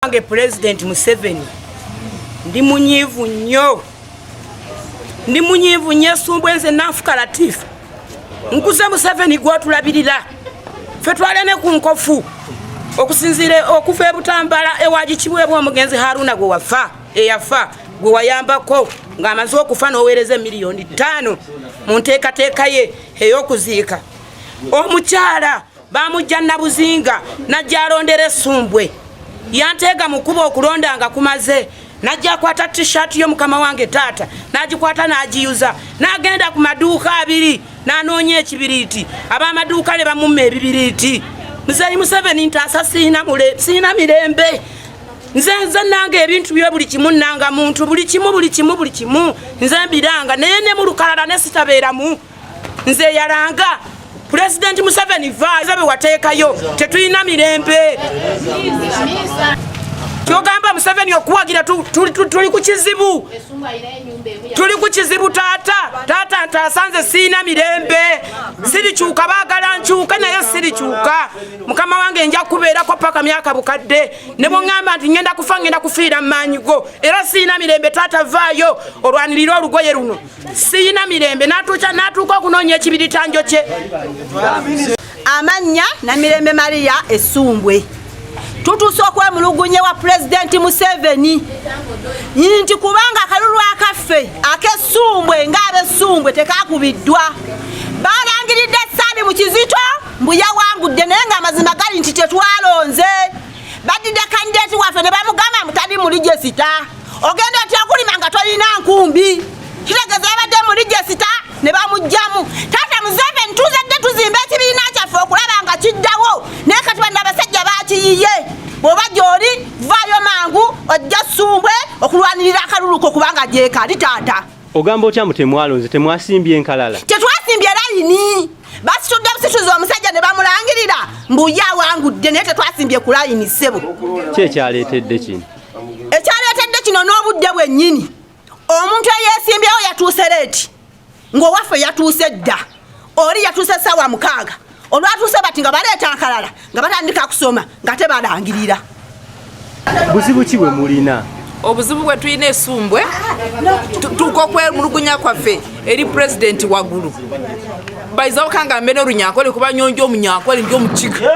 Wange Pulezidenti Museveni, ndi munyiivu nnyo, ndi munyiivu nnyo. Esumbwe nze Nanfuka Latifu, nkuze Museveni gwotulabirira ffe twale ne ku nkofu okusinziira okuva ebutambala ewagikibwebwa omugenzi Haruna gwe wafa eyafa gwe wayambako ng'amaze okufa n'oweereza emiliyoni 5 mu nteekateeka ye ey'okuziika omukyala. Bamujja Nabuzinga najja alondera essumbwe, yanteega mu kkubo okulonda nga kumaze, najja akwata t-shirt yo mukama wange taata, n'agikwata n'agiyuza, n'agenda ku maduuka 2 n'anoonya ekibiriiti, ab'amaduuka ne bamumma ebibiriiti. Muzeeyi Museveni, ntaasa, siina mirembe. Nze nanga ebintu byo buli kimu, nanga muntu buli kimu, buli kimu, buli kimu nze mbiranga, naye ne mu lukalala ne sitabeeramu. Nze yalanga Pulezidenti Museveni, vaayo be wateekayo, tetulina mirembe. Kyogamba Museveni okuwagira tuli ku kizibu, tuli ku kizibu. Taata, taata, ntaasa, nze siina mirembe. Sirikyuka, baagala nkyuka naye sirikyuka. Mukama wange, nja kubeerako paka myaka bukadde, ne bwoŋŋamba nti ŋŋenda kufa, ŋŋenda kufiira mu maanyi go. Era siina mirembe. Taata, vaayo olwanirire olugoye luno. Siina mirembe. Natuuka okunoonya ekibiritanjo kye. Amannya Namirembe Maria, Essumbwe. Tutuuse okwemulugunya wa Pulezidenti Museveni nti kubanga akalulu akaffe ak'Essumbwe ng'ab'Essumbwe tekakubiddwa. Balangiridde Saali mu Kizito mbu yawangudde, naye ng'amazima gali nti tetwalonze. Badidde candidate waffe ne bamugamba mutali mu register. Ogenda otya okulima nga tolina nkumbi? Kitegeeza yabadde mu register ne bamugjamu. Taata Museveni, tuzadde tuzimba ekibiina kyaffe okulaba nga kiddawo, naye kati bano abasajja bakiyiye. Bw'oba gy'oli, vaayo mangu ojja Ssumbwe okulwanirira akaluluko, kubanga gyekali, taata. Ogamba otya mu temwalonze, temwasimbye enkalala? Tetwasimbye layini, basitudde busituzi omusajja ne bamulangirira mbu ye awangudde, naye tetwasimbye ku layini, ssebo. Ki ekyaleetedde kino? Ekyaleetedde kino n'obudde bwennyini. Omuntu eyeesimbyewo yatuuse late, ng'owaffe yatuuse dda. Oli yatuuse essaawa 6. Olwatuuse bati nga baleeta nkalala, nga batandika kusoma nga tebalangirira. Buzibu ki bwe mulina? Obuzibu bwe tulina Esumbwe, tuuka okwemulugunya kwaffe eri Pulezidenti waggulu baizaho kangambe n'Orunyankole, kuba nyonja Omunyankole, ndi Omukiga.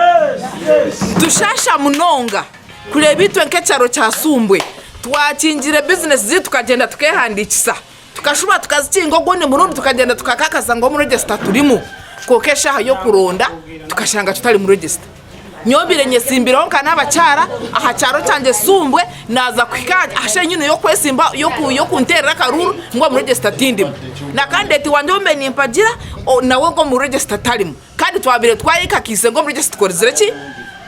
Tushasha munonga kureba itwe nk'ekyaro kya Sumbwe twakingire bizinesi zitu, tukagenda tukehandikisa, tukashuba tukazikinga ogundi murundi, tukagenda tukakakasa ngu omu register turimu, konka eshaaha y'okuronda tukashanga tutari mu register. Nyombire nyesimbireho nka n'abakyara aha kyaro kyangye Sumbwe, naza kuhika aha shenyini y'okwesimba y'okunterera akaruru ngu omu register tindimu, na candidate wangye ombe nimpagira nawe ngu omu register tarimu, kandi twabire twayekakiise ngu omu register tukorizire ki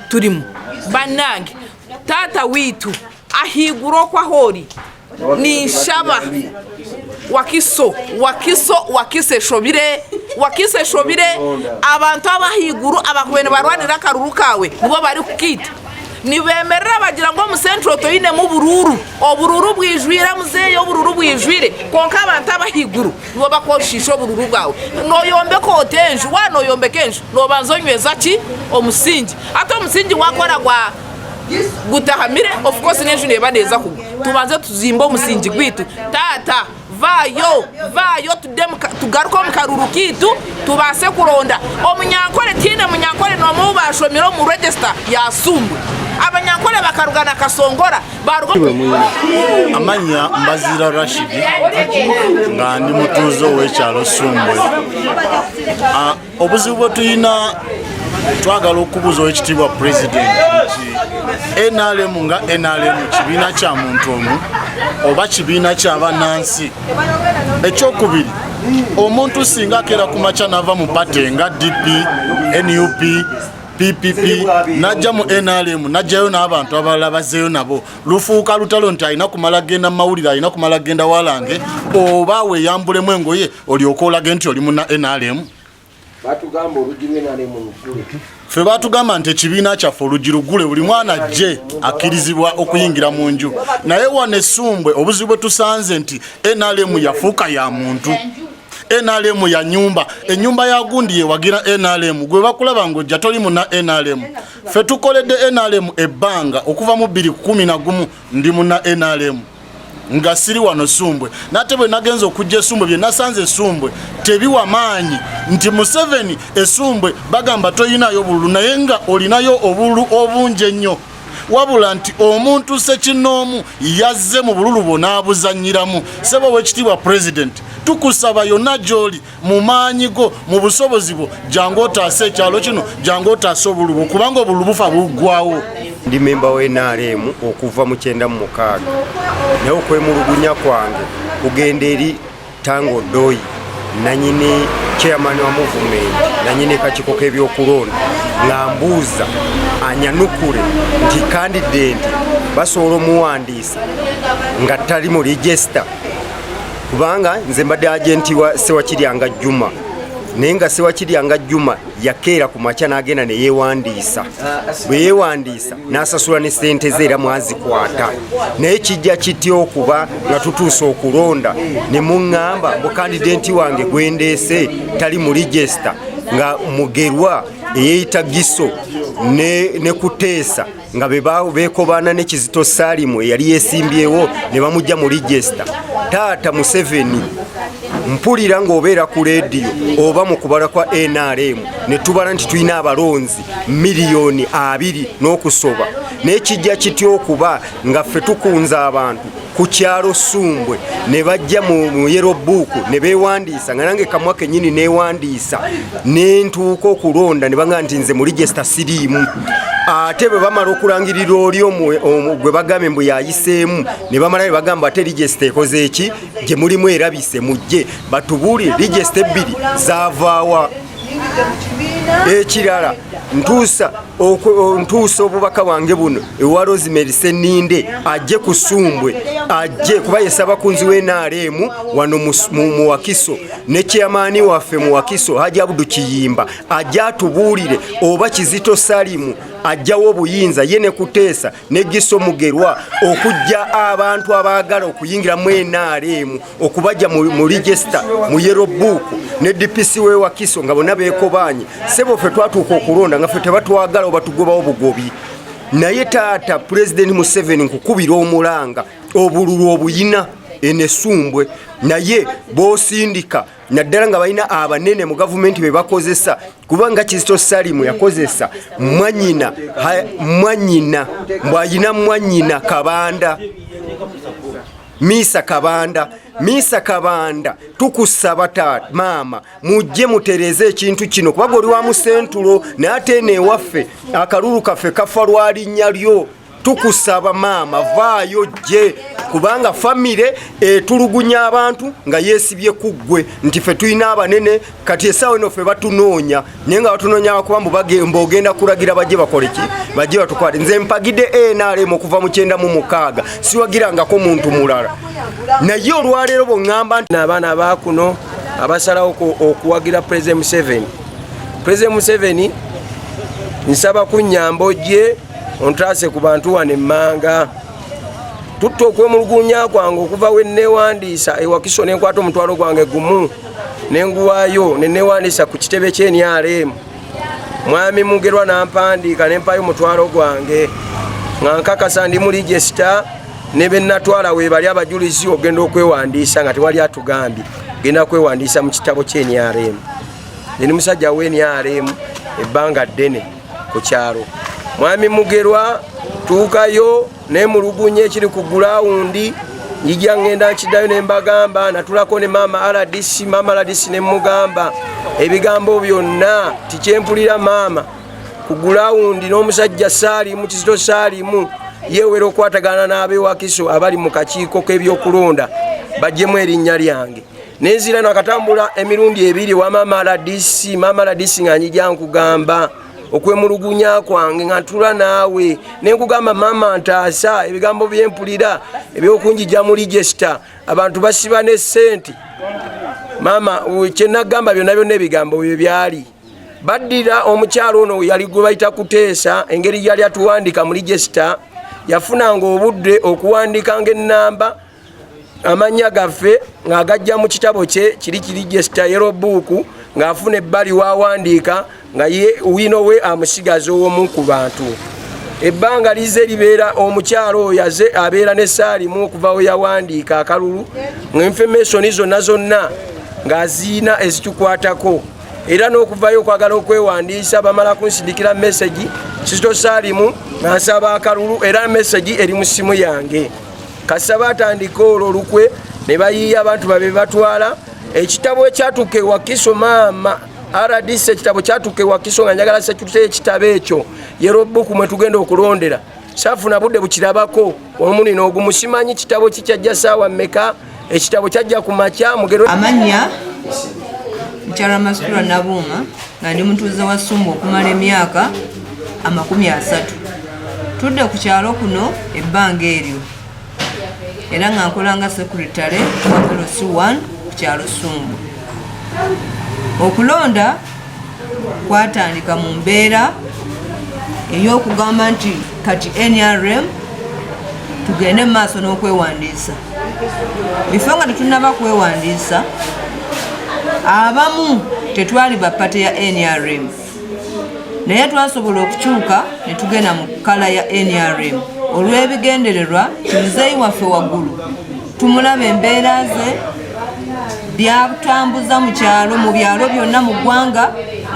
turimu. Bannange, taata wiitu ahaiguru okwo ahu ori, ninshaba Wakiso, Wakiso, Wakiso eshobire, Wakiso eshobire. Abantu abahaiguru abakubaire nibarwanira akaruru kaawe nibo barikukiita, nibemerera bagira ngu omu Central toinemu buruuru, oburuuru bwijwire muzeeyi, oburuuru bwijwire, konka abantu abahaiguru nibo bakwoshisha oburuuru bwawe. Noyombeka ota enju? Waaba noyombeka enju, nobanza onyweza ki? Omusingi. Hati omusingi wakora gwa gutahamire, of course n'enju neeba neeza kugwa. Tubanze tuzimbe omusingi gwaitu. Taata, vaayo, vaayo, tugaruke omu karuru kaitu tubaase kuronda Omunyankole. Tihaine Munyankole n'omwe ou bashomire omu register ya Sumbwe. Abanyankole bakaruga na Kasongora baruga. Amanya Mbazira Rashidi, nga ndi mutuuze ow'ekyalo Sumbwe. Obuzibu bwe tulina, twagala okubuuza Owekitiibwa Pulezidenti nti NRM nga NRM kibiina kya muntu omu oba kibiina kyabannansi? Ekyokubiri, omuntu singa akeera ku makya n'ava mu party nga DP, NUP, PPP, najja mu NRM, najjayo n'abantu abalala bazzeeyo nabo, lufuuka lutalo nti alina kumala genda mu mawulire, alina kumala genda walange oba weeyambulemu engoye olyoke olage nti oli muna NRM. Batugamba oluggi lw'NRM lugule. Ffe batugamba nti ekibiina kyaffe oluggi lugule, buli mwana ajje, akkirizibwa okuyingira mu nju. Naye wano Essumbwe obuzibu bwe tusanze nti NRM yafuuka ya muntu. NRM ya nyumba, enyumba ya gundi yewagira NRM. Gwe bakulaba ng'ojja toli muna NRM. Ffe tukoledde NRM ebbanga okuva mu 2011, ndi muna NRM nga siri wano Sumbwe. Nate bwe nagenza okujja Esumbwe, bye nasanze Esumbwe tebiwa maanyi nti Museveni Esumbwe bagamba toyinayo bululu, naye nga olinayo obululu obungi ennyo, wabula nti omuntu sekinnoomu yazze mu bululu bwo n'abuzannyiramu. Ssebo w'ekitiibwa Pulezidenti, tukusaba yonna gy'oli, mu maanyi go, mu busobozi bwo, jangu otaase ekyalo kino, jangu otaase obululu bwo, kubanga obululu bufa buggwawo. Ndi memba wa NRM okuva mu 96, naye okwemulugunya kwange kugenda eri Tango Doyi, nanyini chairman wa movement, nanyini kakiiko k'ebyokulonda, nga mbuuza anyanukule nti candidate basobola omuwandiisa nga tali mu register, kubanga nze mbadde agenti wa Sewakiryanga Juma, naye nga Sewakiryanga Juma yakeera ku makya n'agenda ne yeewandiisa. Bwe yeewandiisa n'asasula ne ssente ze era mwazikwata, naye kijja kitya okuba nga tutuuse okulonda ne muŋŋamba mbu kandidenti wange gwendeese tali mu register, nga Mugerwa eyeeyita Giso ne Kuteesa nga bekobaana ne Kizito Saalimu eyali yeesimbyewo ne bamujja mu register? Taata Museveni, mpulira ng'obeera ku leediyo oba mu kubala kwa NRM ne tubala nti tulina abalonzi 20 millioni n'okusoba, naye kijja kitya okuba nga ffe tukunza abantu ku kyalo Sumbwe ne bajja mu yellow book ne beewandiisa, nga nange kamwa kennyini neewandiisa, nentuuka okulonda ne baŋŋamba nti nze mu register siriimu? Ate bwe bamala okulangirira oli gwe bagambye mbu yayiseemu, ne bamala ne bagamba ate register ekoze eki gye mulimu erabise, mujje batubuulire register ebbiri zaavaawa. Ekirala, ntuusa obubaka bwange buno ewa Rosemary Seninde, ajje ku Sumbwe, ajje kuba ye ssabakunzi w'NRM wano mu Wakiso, ne chairman waffe mu Wakiso Haji Abudu Kiyimba, ajje atubuulire oba Kizito Salimu ajjawo obuyinza ye ne Kuteesa ne Giso Mugerwa okujja abantu abaagala okuyingira mu NRM okubajja mu register mu yellow book, ne DPC we Wakiso nga bonna beekobanye. Sebo, ffe twatuuka okulonda nga ffe tebatwagala oba tugobawo bugobi, naye taata Pulezidenti Museveni, nkukubira omulanga, obululu obuyina enesumbwe, naye bosindika naddala nga balina abanene mu gavumenti be bakozesa, kubanga Kizito Salimu yakozesa mwanyina, mwanyina mbwayina mwanyina Kabanda, Misa Kabanda. Misa Kabanda, tukusaba taata, maama, mujje mutereeze ekintu kino, kubanga oli wa musentulo, naye ate eno ewaffe akalulu kaffe kafa lwa linnya lyo. Tukusaba maama, vaayo jje, kubanga famire etulugunya abantu nga yeesibye ku ggwe nti ffe tulina abanene. Kati essaawa eno ffe batunoonya, naye nga batunoonya kuba mbu ogenda kulagira bajje bakole ki, bajje batukwate. Nze mpagidde NRM okuva mu 96, siwagirangako muntu mulala, naye olwaleero bweŋŋamba nti Abaana bakuno abasalawo okuwagira President Museveni, President Museveni, nsaba kunyamba ojje ontaase ku bantu wano emmanga. Tutta okwemulugunya kwange okuva we newandiisa ewakiso, nenkwata omutwalo gwange gumu nenguwaayo nenewandiisa ku kitebe ky'NRM. Mwami Mugerwa nampandiika, nempayo omutwalo gwange nga nkakasa ndi mu register, ne benatwala webali abajulizi. Ogenda okwewandiisa nga tewali atugambye genda kwewandiisa mu kitabo ky'NRM. Ndi musajja w'NRM ebbanga ddene ku kyalo. Mwami Mugerwa, tuukayo nemulugunya ekiri ku ground. Njija ngenda nkiddayo nembagamba natulako ne maama RDC, maama RDC nemugamba ebigambo byonna tikyempulira maama ku ground n'omusajja Saalimu, Kizito Saalimu, yewera okukwatagana n'abewakiso abali mu kakiiko k'ebyokulonda bajjemu erinnya lyange. Nenzira nakatambula emirundi ebiri wa maama RDC. Maama RDC, nga njija nkugamba okwemulugunya kwange nga ntula naawe nenkugamba, maama ntaasa, ebigambo byempulira ebyokunjija mu register, abantu basiba ne sente. Maama, kyenagamba byonna byonna ebigambo bye byali baddira omukyalo ono yali gwe bayita Kuteesa. Engeri yali atuwandika mu register, yafunanga obudde okuwandikanga enamba. Amannya gaffe ng'agajja mu kitabo kye kiri kirijesita yellow book, ng'afuna ebbali wawandiika nga ye wino we amusigaza owomu ku bantu. Ebbanga lize libeera omukyalo oyo aze abeera ne Saalimu okuva we yawandiika akalulu, nga information zonna zonna ng'aziina ezitukwatako, era n'okuvayo okwagala okwewandiisa bamala kunsindikira message Kizito Saalimu nga nsaba akalulu, era message eri mu ssimu yange. Kasaba atandika olwo olukwe ne bayiiya abantu babe batwala ekitabo ekyatuuka ewakiso. Maama RDC, ekitabo kyatuuka ewakiso nga njagala security y'ekitabo ekyo yellow book mwe tugenda okulondera. Saafuna budde bukirabako omunino ogumu, simanyi kitabo kikyajja saawa mmeka. Ekitabo kyajja ku makya mugero. Amannya mukyala Masitula Nabuuma, nga ndi mutuuze wa Sumba okumala emyaka 30. Tudde ku kyalo kuno ebbanga eryo, era nga nkola nga secretary wa LC1 ku kyalo Sumba. Okulonda kwatandika mu mbeera ey'okugamba nti kati NRM tugende mu maaso n'okwewandiisa. Bifo nga tetunaba kwewandiisa, abamu tetwali ba party ya NRM, naye twasobola okukyuka ne tugenda mu colour ya NRM olw'ebigendererwa ti muzeeyi waffe waggulu tumulaba embeera ze byatambuza mu kyalo, mu byalo byonna mu ggwanga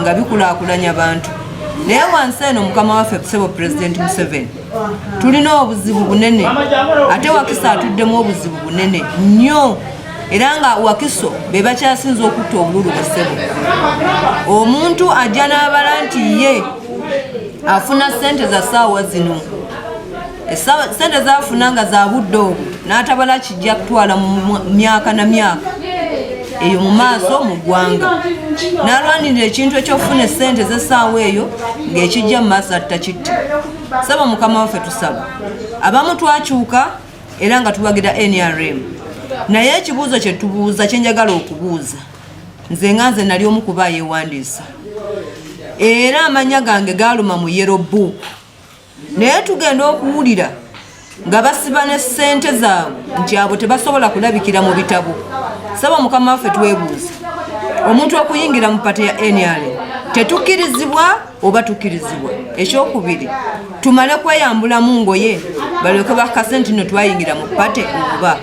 nga bikulaakulanya bantu. Naye wansi eno, mukama waffe sebo Pulezidenti Museveni, tulina obuzibu bunene, ate Wakiso atuddemu obuzibu bunene nnyo, era nga Wakiso be bakyasinza okutta obululu busebo. Omuntu ajja n'abala nti ye afuna ssente za ssaawa zino, sente zafuna nga za budde obwo, n'atabala kijja kutwala mu myaka na myaka eyo mu maaso mu ggwanga, n'alwanirira ekintu ekyokufuna essente z'essaawa eyo ng'ekijja mu maaso attakitte. Saba mukama waffe, tusaba abamu twakyuka era nga tuwagira NRM, naye ekibuuzo kye tubuuza, kyenjagala okubuuza nze, nga nze nali omu kuba yeewandiisa era amannya gange gaaluma mu yellow book, naye tugenda okuwulira nga basiba ne ssente zaabwe nti abo tebasobola kulabikira mu bitabo. Saba mukama waffe, twebuuza, omuntu okuyingira mu party ya NRM tetukkirizibwa oba tukkirizibwa? Ekyokubiri, tumale kweyambulamu ngoye balyoke bakase nti no twayingira mu party, oba?